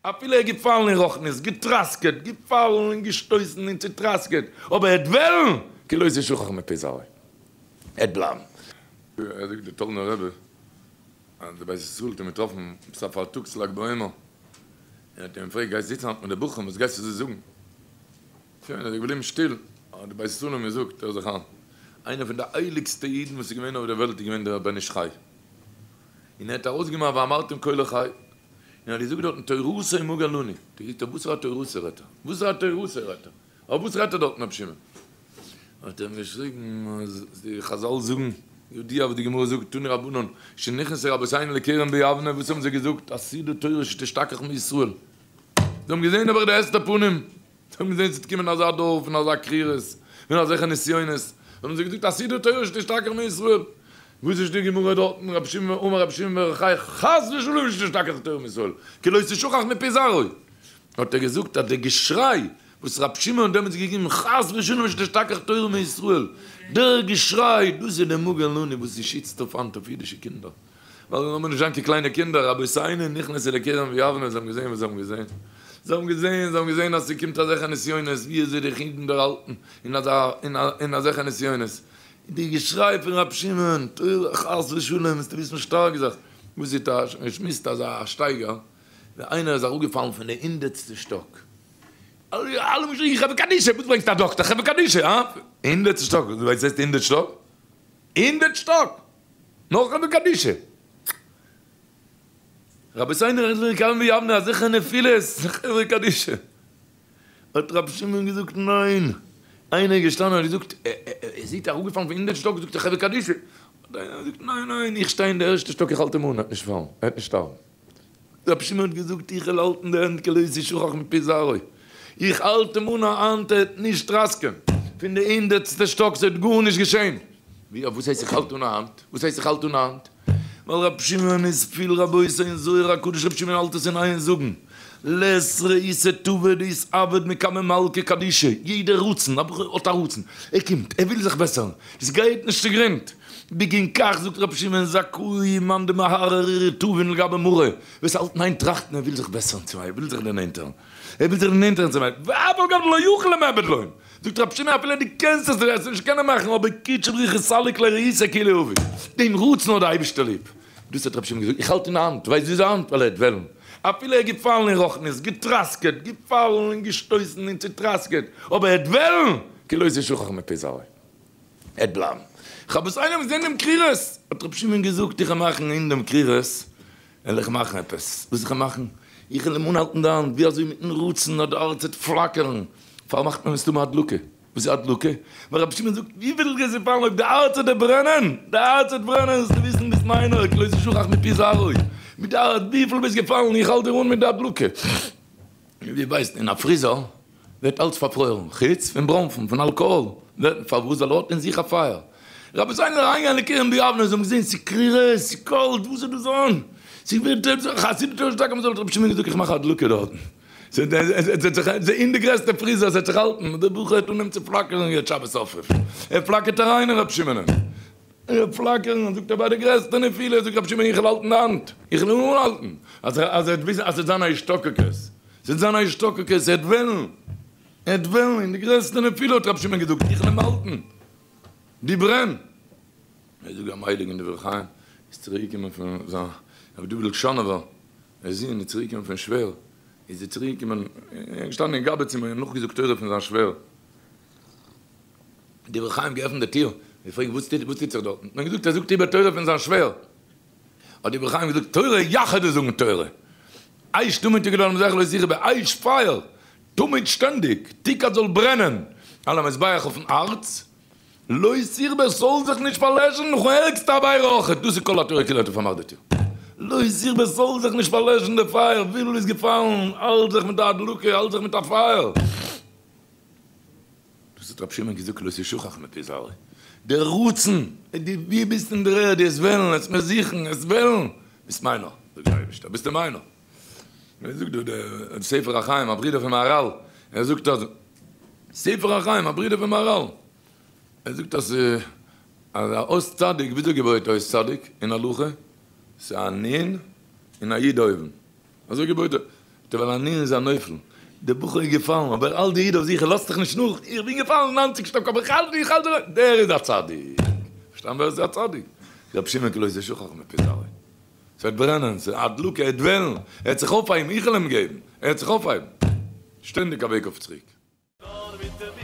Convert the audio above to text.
אפילו ער איז געפאלן אין רוחניות, געטראסקעט, געפאלן און געשטויסן און צוטראסקעט, אבער ער וועט וועלן, כי לא תשכח מפי זרעו, ער וועט בלייבן. ער זאגט דער טאלנער רבי אז די בית ישראל האט אים געטראפן עפעס א פארטאגס לג בעומר, און האט אים געפרעגט גייסט זיצן היינט מיט די בחורים וואס גייסטו זיי זאגן? שוין ער איז געבליבן שטיל, האט די בית ישראל אים געזאגט הער זיך איין, איינער פון די הייליגסטע אידן וואס איז געווען אויף דער וועלט איז געווען דער בן איש חי, און ער האט ארויסגעגעבן א ואמרתם כה לחי, און האט געזאגט דארטן תורתו מגן לנו, האט ער געזאגט אויף וואסערע תורתו רעדט ער? וואסערע תורתו רעדט ער? אויף וואס רעדט ער דארטן רבי שמעון? האט ער אים געשריגן אז די חזל זאגן, ידוע וואס די גמרא זאגט, תנו רבנן, שנכנסו רבותינו לכרם ביבנה, וואס האבן זיי געזאגט? עתידה תורה שתשתכח מישראל. זיי האבן געזען נעבעך די הסתר פנים, זיי האבן געזען ס'וועט קומען אזא דור פון אזא קרירות, פון אזעלכע נסיונות, האבן זיי געזאגט עתידה תורה שתשתכח מישראל. וואס איז די גמרא דארטן, רבי שמעון אמר רבי שמעון בר יוחאי חס ושלום שתשתכח תורה מישראל, כי לא תשכח מפי זרעו. האט ער געזאגט אז די געשריי וואס רבי שמעון האט דעמאלטס געגעבן חס ושלום שתשתכח תורה מישראל, דער געשריי, דאס איז די מגן לנו וואס ס'שיצט אויף היינט אויף אידישע קינדער, ווייל לאמיר נישט זיין קיין קליינע קינדער, רבותינו נכנסו לכרם ביבנה, זיי האבן געזען וואס זיי האבן געזען, זיי האבן געזען, זיי האבן געזען אז ס'קומט אזעלכע נסיונות, ווי אזוי די אידן דערהאלטן אין אזא אין אזעלכע נסיונות, די געשריי פון רבי שמעון, תורה חס ושלום, מוזטו וויסן שטארק זיך, וואס איז טייטש, מען שמועסט אזא שטייגער, ווי איינער איז אראפגעפאלן פון די הונדערטסטע שטאק, אלע האבן געשריגן חברה קדישא, וואס ברענגסטו א דאקטער, חברה קדישא, הא? הונדערטסטע שטאק, דו ווייסט וואס הייסט הונדערט שטאק? הונדערט שטאק! נאך חברה קדישא! רבותינו לכרם ביבנה, אזעלכע נפילות, חברה קדישא! האט רבי שמעון געזאגט ניין, איינער איז געשטאנען און האט געזאגט, ער זעהט אראפגעפאלן פון הונדערט שטאק, זאגט ער חברה קדישא, האט איינער געזאגט ניין ניין איך שטיי אין די ערשטע שטאק איך האלט אים אן, ער וועט נישט פאלן, ער וועט נישט שטארבן. רבי שמעון האט געזאגט איך וועל האלטן די הענט כי לא תשכח מפי זרעו, איך האלט אים אן א האנט ער וועט נישט טראסקען פון די הונדערטסטע שטאק ס'וועט גארנישט געשען. ווי וואס הייסט איך האלט אן א האנט? וואס הייסט איך האלט אן א האנט? ווייל רבי שמעון איז פיל רבותי אין זוהר הקדוש רבי שמעון האלט עס אין איין זאגן לית רעותא טבא דאתעביד מקמי מלכא קדישא יעדע רצון א בחור האט א רצון ער קומט ער וויל זיך בעסערן עס גייט נישט צוגרונד בגין כך זאגט רבי שמעון זכאי מאן דמהרהר הרהורי טבין לגבי מרא ווער ס'האלט אין איין טראכטן ער וויל זיך בעסערן צו ער וויל זיך דערנענטערן ער וויל זיך דערנענטערן צום אייבערשטן, ואף על גב דלא יכיל למעבד לון, זאגט רבי שמעון אפילו דו קענסט עס נישט, וועסט נישט קענען מאכן, אבער קודשא בריך הוא סליק ליה רעותא כאילו עביד, דעם רצון האט דער אייבערשטער ליב, דאס האט רבי שמעון געזאגט, איך האלט אין האנט, ווייסט ווי איז די האנט? ווייל ער וועט וועלן, אפילו ער איז געפאלן אין רוחניות, געטראסקעט, געפאלן און געשטויסן און צוטראסקעט, אבער ער וועט וועלן, כי לא תשכח מפי זרעו. ער וועט בלייבן. כ'האב עס איינעם געזען דעם קרירות, האט רבי שמעון געזאגט, איך וועל מאכן אין דעם קרירות, וועל איך מאכן עפעס, וואס איך וועל מאכן? איך וועל אים אנהאלטן די האנט, ווי אזוי מיטן רצון אז די הארץ וועט פלאקערן, פאר מאכט מען מסתמא הדלקה, וואס איז הדלקה? ווייל רבי שמעון זאגט, וויפיל גייסטו פאלן אויב די הארץ וועט דיר ברענען, די הארץ וועט ברענען, זאלסטו וויסן ביסט מיינער, כי לא תשכח מפי זרעו, מיט די הארץ, וויפיל ביסט געפאלן, איך האלט דיר אן מיט די הדלקה. ווי ווייסט אין א פריזער ווערט אלץ פארפרוירן חוץ פון בראנפן פון אלקאהאל ווערט פארוואס ווייל ער האט אין זיך א פייער רבותינו זענען אריינגעגאנגען לכרם ביבנה זיי האבן געזען ס'קרירות ס'קאלט וואס איז דאס אן ס'ווערט חסידים טוישן טאקע מ'זאל האט רבי שמעון געזאגט איך מאך א הדלקה דארטן ס'וועט זיך אין די גרעסטע פריזער ס'וועט זיך האלטן דער בחור וועט אנהייבן צו פלאקערן יעצט שבת אויפרוף ער פלאקערט אריין אין רבי שמעונ'ען. ער פלאקערן, זאגט ער ביי די גרעסטע נפילה, זאגט רבי שמעון איך וועל האלטן די האנט, איך וועל אים אנהאלטן, אז ער וועט וויסן אז ס'וועט זיין א השתוקקות, ס'וועט זיין א השתוקקות, ער וועט וועלן, ער וועט וועלן, אין די גרעסטע נפילה האט רבי שמעון געזאגט, איך וועל אים האלטן, די ברען. ער זאגט ביים הייליגן דברי חיים איז צוריק געקומען פון זיין רבי דוד'ל קשאנאווער זון איז צוריק געקומען פון שווער, איז ער צוריק געקומען, ער איז געשטאנען אין גבאי צימער און נאכגעזאגט תורה פון זיין שווער, דברי חיים געעפנט די טיר, געפרעגט וואס טוט וואס טוט זיך דארטן, מען האט געזאגט ער זאגט איבער תורה פון זיין שווער, האט דברי חיים געזאגט תורה יחד איז זאגן תורה, אש תמיד תוקד על המזבח לא תכבה, אש פייער, תמיד שטענדיג, תוקד זאל ברענען, על המזבח אויפן הארץ, לא תכבה ס'זאל זיך נישט פארלעשן נאכן ערגסטע עבירה אויכעט, דאס איז כל התורה כולה האט ער פארמאכט די טיר, לא תכבה ס'זאל זיך נישט פארלעשן די פייער, וויפיל איז געפאלן, האלט זיך מיט די הדלקה, האלט זיך מיט א פייער. דאס האט רבי שמעון געזאגט לא תשכח מפי זרעו, דער רצון, דו ווי ביסט אין דער ערד, עס וועלן, עס מיר זוכן, עס וועלן, ביסט מיינער, זאגט דער אייבערשטער, ביסטו מיינער. און זאגט דא דער ספר החיים, א ברודער פון מהרל, ער זאגט אז, ספר החיים, א ברודער פון מהרל, ער זאגט אז אז א אות צדיק, וויאזוי געבויעט א אות צדיק אין הלכה? ס'איז א נ' און א י' אויבן. אזוי געבויט. ווייל א נון איז א נופל, דער בחור איז געפאלן אבער ער האלט די איד אויף זיך ער לאזט זיך נישט נאך, איך בין געפאלן ניינציג שטאק אבער איך האלט איך האלט דער איז א צדיק, פארשטאנען ווער איז א צדיק? רבי שמעון כי לא תשכח מפי זרעו, ס'וועט ברענען, ס'איז א הדלקה, ער וועט וועלן, ער וועט זיך אויפהייבן, איך וועל אים געבן, ער וועט זיך אויפהייבן, שטענדיג א וועג אויף צוריק. נאר מיט.